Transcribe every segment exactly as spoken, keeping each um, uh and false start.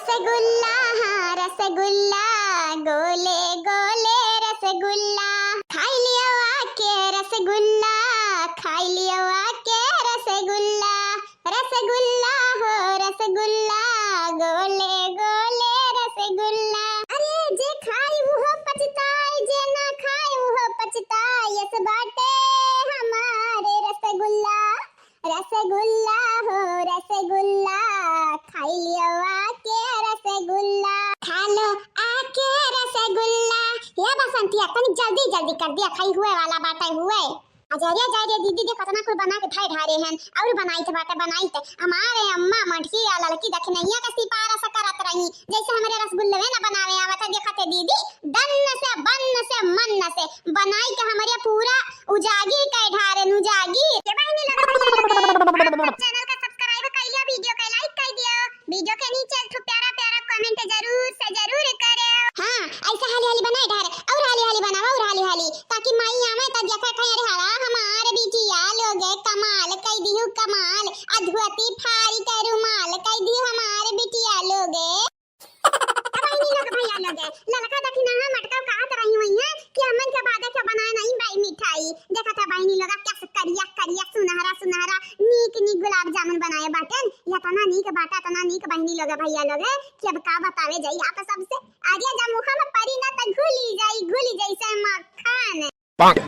रसगुल्ला, हाँ रसगुल्ला, गोले गोले रसगुल्ला, खाई लियो आके रसगुल्ला, खाई लियो आके रसगुल्ला, रसगुल्ला हो रसगुल्ला, गोले गोले रसगुल्ला। अरे जे खाई उहो पछताई, जे ना खाई उहो पछताई, यस बाटे हमारे रसगुल्ला। रसगुल्ला हो रसगुल्ला, खाई लियो आके रसगुल्ला। खा लो आके रसगुल्ला। ये बसंतिया, तनी जल्दी जल्दी कर दिया, खाई हुए वाला बाटे हुए। अजरिया जाए रे दीदी, देख कतना कुल बना के धै ढारे हन, और बनाइत बाटे बनाइत। हमारे अम्मा मटकी या ललकी दखिनैया के सिफारिश करत रही, जैसे हमरे रसगुल्लवे न बनावे आवत है। देखते दीदी, दन्न से बन्न से मन्न से बनाई के हमरे पूरा उजागिर कै ढारेन, उजागिर। ये बहिनी लोग, भैया लोग, आप सब channel का subscribe कर लिया, video का like कर दिया, video के नीचे एक ठो प्यारा प्यारा comment जरूर से जरूर करे। हाँ, ऐसा हाली हाली बनाए ढारे, और हाली हाली बनावा, और हाली हाली, ताकि माई आवे तो देखा खाए, अरे हरा हमार बिटिया लोग कमाल कै दिहु कमाल, अधुअती फारी के रुमाल कै दिहु हमार बिटिया लोग। अब बहिनी लोग, भैया लोग, ललका दखिनहा मटका कहत रही हुई है कि हमन के बादे के बनाए नहीं बाई मिठाई। देखत है बहिनी लोग, क्या से करिया करिया सुनहरा सुनहरा नीक नीक गुलाब जामुन बनाए बाटेन। यतना नीक बाटा, तना नीक बहिनी लोग, भैया लोग, कि अब का बतावे जाई आप सबसे। अरे जब मुँह में परी ना त घुली जाई, घुली जाई से मक्खन।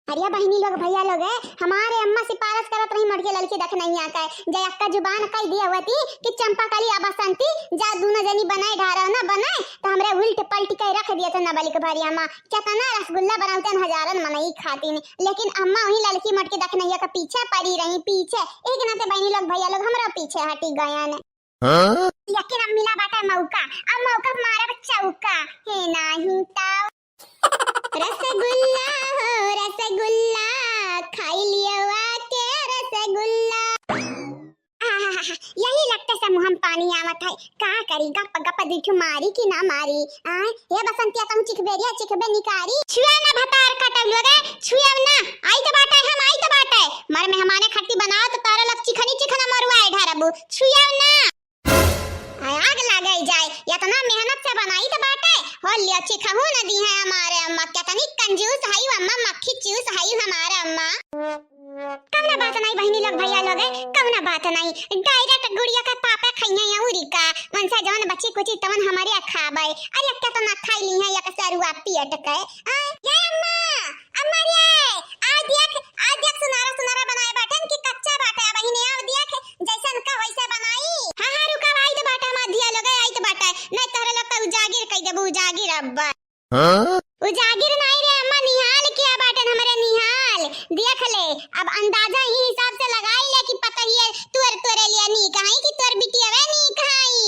अरे बहिनी लोग, भैया लोग, हमारे अम्मा सिफारिश करत रही मटके ललकी दखिनैया के, जे अक्का जुबान कह दिया हुआ थी कि चंपा कली आ बसंती जा दूनो जनी बनाए ढारा ना बनाए, तो हमरे उल्ट पलट के रख दिया था नबलिक भरी अम्मा। केतना रसगुल्ला बनावते हजारन मनई खातिन, लेकिन अम्मा वही ललकी मटके दखिनैया के पीछे पड़ी रही, पीछे। एक नाते बहिनी लोग, भैया लोग, हमरा पीछे हटी गयन। हाँ? लेकिन अब मिला बाटे मौका, अब मौका मारब चौका। हे नाही ताऊ। रसगुल्ला हो रसगुल्ला, खाई लियो आके रसगुल्ला। आहाहा, यही लगते से मुँह में पानी आवत है। का करी, गप गप दीठू मारी कि ना मारी? आय, हे बसंतिया, तुम चिखबे रिया, चिखबे निकारी। छुआ ना भतार कटौलू रे, छुआ ना। आई तो बाटे हम, आई तो बाटे। मर मेहमाने खट्टी बनाओ तो तारा लग चिखनी चिखना मरुआ है ढारबू। छुआ ना। आय, आग लागे जाए, इतना मेहनत से बनाई तो बाटे। हो लिया, चिखहू न दी है हमारे अम्मा। कितनी कंजूस है वो अम्मा, मक्खी चूस है वो हमारे अम्मा। कौनो बात नहीं बहिनी लोग, भैया लोग, कौनो बात नहीं। Direct गुड़िया के पापे खइहे या उरी का। उनसे जवन बची कुची तवन हमरे खाबे। अरे केतना खाई ली है एक सरुआ पेट के। आ, ये अम्मा, अम्मा रे, आ देख, आ देख सुनारा सुनारा बनाए बाटन कि कच्चा बाटे। बहिनी, आ देख, जैसन का वैसे बनाई। हाँ, हाँ, रुका, आइत बाटे हमार धिया लोग, आइत बाटे। नहीं तोहरे लोग का उजागिर कई देबू, उजागिर अब्बा। हाँ? उजागिर नाई रे अम्मा, निहाल किया बाटन हमरे निहाल। देख ले, अब अंदाजा ही हिसाब से लगाई ले कि पतहिए तोर तोरे लिया नीक हई कि तोर बिटिया वे नीक हई।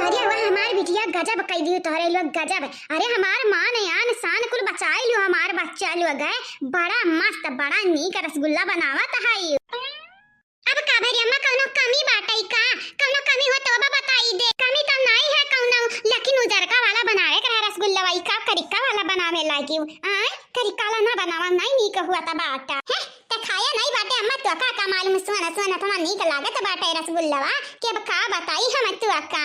अरे वाह, हमार बिटिया गजब कई दियो तोहरे लोग, गजब। अरे हमार मान यान शान कुल बचाई लियो हमार बच्चा लोग है। बड़ा मस्त, बड़ा नीक रसगुल्ला बनावत हई। अब का भरी अम्मा, कौनो कमी बाटई का? कौनो कमी हो तो अब बताई दे। कमी तो नाई है कौनो, लेकिन उजरका वाला बनावे के रहा रसगुल्ला, वही का करिका वाला बनावे लागी। आय, करिका वाला ना बनावा, नाई नीक हुआ त बाटा। हैं, ते खाया नाई बाटे अम्मा, तो का, का मालूम, सोना, सोना, थोड़ा नीक लागत बाटे रसगुल्लवा, के अब का बताई हम तो का।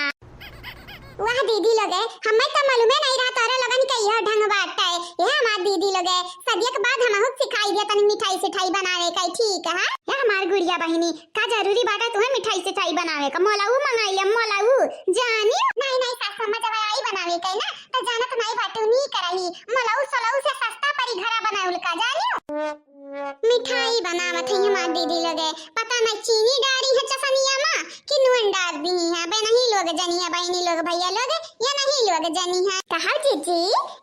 वाह दीदी लोगे, हमें तो मालूमे नहीं रहा तोरे लोगन के यह ढंग बाटे। ये हमार दीदी लोगे, सदिया के बाद हमहू के सिखाई दिया तनी मिठाई सिठाई बनावे का, ठीक है? ये हमार गुड़िया बहिनी, का जरूरी बाटे तुम्हें मिठाई सिठाई बनावे का? मोलाऊ मंगाई ले, मोलाऊ। जानी? नहीं, नहीं सासू अम्मा, जब आई बनावे का ना, तो जानत नहीं बाटू, नी करही। मोलाऊ सोलाऊ से सस्ता परी घरा बनाउल का, जानी? मिठाई बनावत है हमार दीदी लोगे, पता नहीं चीनी डारी है चसनिया मा कि नून डार दी है। बे नहीं लोग जनी है, बहिनी लोग, भैया लोग, ये नहीं लोग जनी है। कहा जीजी,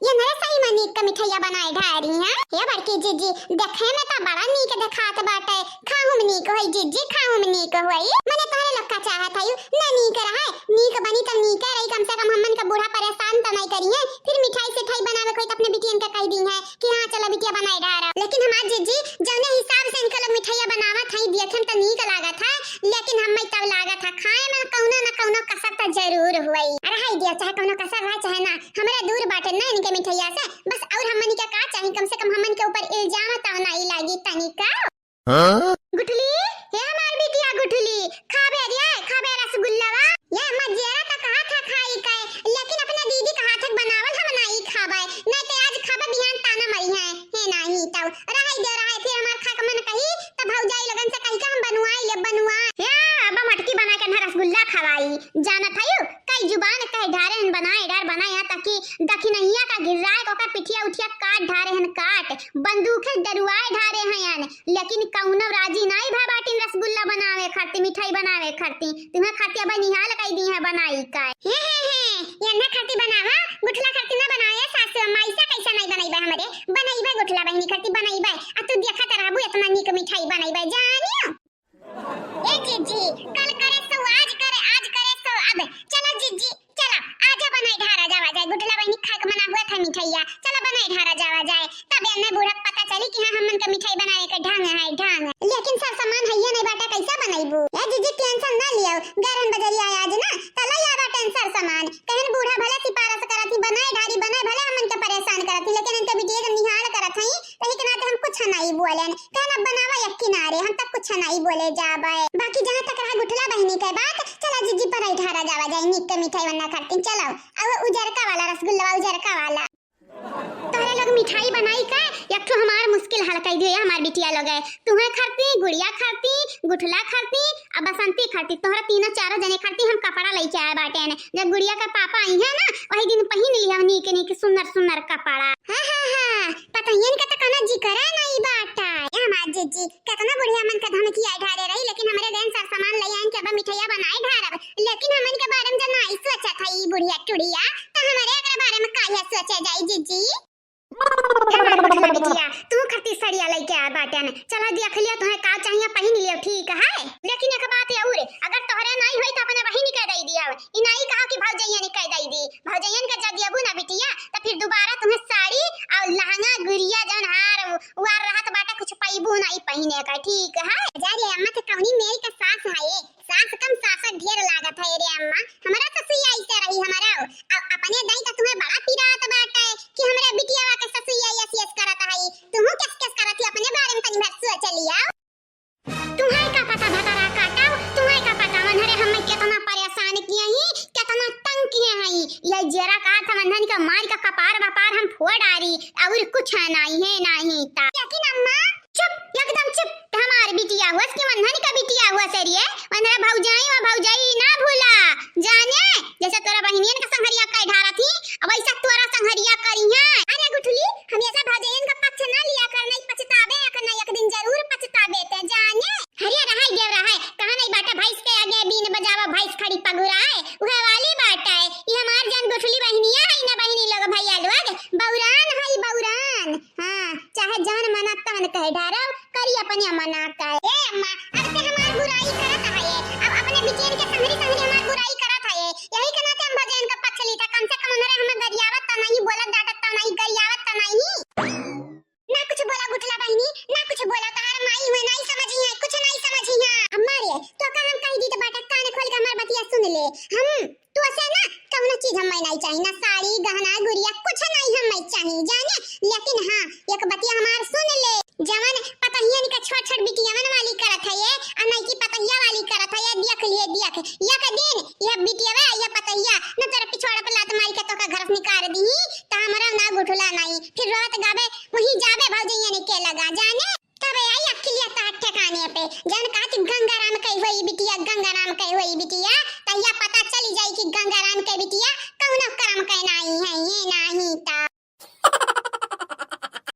ये नरे सही में नीक का मिठाइया बनाए ढारी है। ये बड़की जीजी, देखे में तो बड़ा नीक देखात बाटे, खाहू में नीक होई जीजी, खाहू में नीक होई। मने तोहरे लोग का चाहत है, ना नीक रहे, नीक बनी तो नीक रही, कम से कम हमन का बूढ़ा परेशान तो नहीं करी है। फिर मिठाई सिठाई बनावे कोई तो अपने बिटियन के कह दी है कि हाँ चलो बिटिया बनाए ढारा। लेकिन हमार जीजी जौने हिसाब से इनका लोग मिठाइया बनावत है, देखे में तो नीक लागत है, लेकिन हमें तब लागत है खाए में कौनो न कौनो कसर तो जरूर हुई। अरे हाय दिया, चाहे कौनो कसर रहे चाहे ना, हमरे दूर बाटे ना इनके मिठाइया से। बस और हमन के का चाही, कम से कम हमन के ऊपर इल्जाम तो नहीं लागी तनिका। हाँ? गुठली, हे हमार बिटिया गुठली, खाबे रे, खाबे रसगुल्लावा? ये कि दखिनहिया का गिर्राए के ओकर पिठिया उठिया काट ढारे हन, काट, बंदूखे डरुआए ढारे हयन, लेकिन कउनो राजी नाई भा बाटिन रसगुल्ला बनावे खातिर, मिठाई बनावे खातिर। तुहैं खातिर अब निहाल कइ दिहे बनाई का। हे, हे, हे, एन्हैं खातिर बनावा, गुठला खातिर ना बनावे सासु अम्मा, अइसा कइसा नाई बनइबे हमरे, बनइबे गुठला बहिनी खातिर बनइबे, आ तू देखत रहबू एतना नीक मिठाई बनइबे, जानियो। ए जिज्जी, कल करे सो, आज करे, आज करे सो, अब चला जिज्जी, चला, आजा बनाई ढारा जावा जाए, गुठला बहिनी खाए के मना हुआ था मिठाइया, चला बनाई ढारा जावा जाए, तब एन्हैं बूढ़ा के पता चली कि हाँ, हमन के मिठाई बनावे के ढंग है, ढंग। लेकिन सरसमान हइये नहीं बाटा, कैसा बनइबू? ए जिज्जी, tension ना लियो, गरन बजरिया आज ना, त लइ आवा टेन सरसमान, कहन बूढ़ा भले सिफारिश करत ही, बनाए ढारी बनाए, भले हमन के परेशान करत ही, लेकिन इनके बिटिया के निहाल करत हई, तही के नाते हम कुछ नाई बोलेन। कहन अब बनावा एक किनारे, हम तक कुछ नाई बोले जाबे। बाकी जहाँ तक रहा गुठला बहिनी के बात, चला जिज्जी पर ढारा जावा जाए, नीक के मिठाई वन्ना खातिर, चलो। अब उजरका वाला रसगुल्ला, उजरका वाला। तोहरे लोग मिठाई बनाई का, एक ठो हमार मुश्किल हल कइ दियो, हमार बिटिया लोग है। तुहैं खरती, गुड़िया खरती, गुठला खरती, आ बसंती खरती, तोहरा तीनों चारों जने खरती हम कपड़ा लइके आए बाटेन। जब गुड़िया के पापा अइहैं ना, वही दिन पहिन लिहा नीक नीक सुन्नर सुन्नर कपड़ा। हाँ, हाँ, हाँ, पतहियन के त कउनो जिक्रे नाई बाटे। ए हमार जिज्जी, केतना बुढ़िया मन के धमकी आए ढारे रही, लेकिन हमरे देन सरसमान लइ आइन के अब मिठइया बनाए ढारब, लेकिन हमन के बारे में जब नाई सोचत है ई बुढ़िया टुढ़िया, त हमरे एकरे बारे में काहे सोचे जाई जिज्जी? हमार गुठला बिटिया, तू खरती सड़िया लइके आ बाटेन। चला देख लियो, तुहैं का चाहिए पहिन लियो, ठीक है। लेकिन एक बात अउर, अगर तोहरे नाई होई त अपने बहिनी के दइ दिया। ई नाई कहा कि भौजइयन के दइ दी। भौजइयन के जब दियबू ना बिटिया, त फिर दोबारा तुहैं साड़ी अउर लहंगा, गुरिया, जौन हार उआर रहत बाटे, कुछ पइबू नाई पहिने का, ठीक है। जा रे अम्मा, त कउनी मेरी का सास है ये? सास कम सासत ढेर लागत है रे अम्मा। हमरा ससुइया अइसे रही हमरा। अब अपने दाई का तुहैं बड़ा पिरात बाटे कि हमरे बिटियावा के ससुइया यस यस करत है। तुहू कस कस करत ही, अपने बारे में तनी भर सोच लिया। तुहैं का पता भतरा काटब, तुहैं का पता वन्हरे हमें केतना परेशान किहे ही, केतना तंग किहे ही। ये जेरा का था वन्हन का मार का कपार वपार हम फोड़ डारी, अउर कुछ नाई है, नाई ता। लेकिन अम्मा, चुप, एकदम चुप। त हमार बिटिया हुअस कि वन्हन का बिटिया हुअस रे? वन्हरा भौजाई व भौजाई ना भूला। जाने, जैसे तोरा बहिनियन का संघरिया कइ ढारत ही, अब वैसा तोरा संघरिया करिहैं। अरे गुठली, हमेशा भौजाइयन का पक्ष ना लिया कर, नहीं पछताबे, एक ना एक दिन जरूर पछताबे ते जाने। अरे रहै देव रहै, कहा नहीं बाटा भैंस के आगे बीन बजावा, भैंस खड़ी पगुराए, उहे वाली बाटा है। ई हमार जान गुठली बहिनिया है ना बहिनी लोग, भैया लोग, बौरान है बौरान। हाँ, चाहे जहन मना तहन कहे ढारब, करी अपने मना का। ए अम्मा, अब ते हमार बुराई करत है, अब अपने बिटियन के संघरी संघरी हमार बुराई करत है, यही के नाते हम भौजाइन का पक्ष ली था, कम से कम उन्हरे हमें गरियावत त नहीं, बोलत डांटत त नहीं, गरियावत त नहीं। ना कुछ बोला गुठला बहिनी, ना कुछ बोला, तहार माई हुए नहीं समझी है, कुछ नहीं समझी है। अम्मा रे, तो का हम कह दी तो बाटा कान खोल के हमार बतिया सुन ले। हम तोसे ना कउनो चीज हमें नहीं चाही, ना साड़ी, गहना, गुरिया, कुछ नहीं हमें चाही, जाने। लेकिन हाँ, एक बतिया हमार सुन ले, जवन पतहियन के छोट छोट बिटियावन वाली करत है ये, आ नइकी पतहिया वाली करत है ये, देख लिए, देख, एक दिन ये बिटियावा, ये पतहिया न तोरा पिछवाड़ा पे लात मारी के तोका घर से निकाल दी, त हमरा ना गुठला नहीं, फिर रोत गावे वहीं जाबे भौजइयन के लगा, जाने। तबे आई अक्किलिया तोहर ठेकाने पे। जौन कहा कि गंगाराम कई होई बिटिया, गंगाराम कई होई बिटिया, तहिया पता चली जाई कि गंगाराम के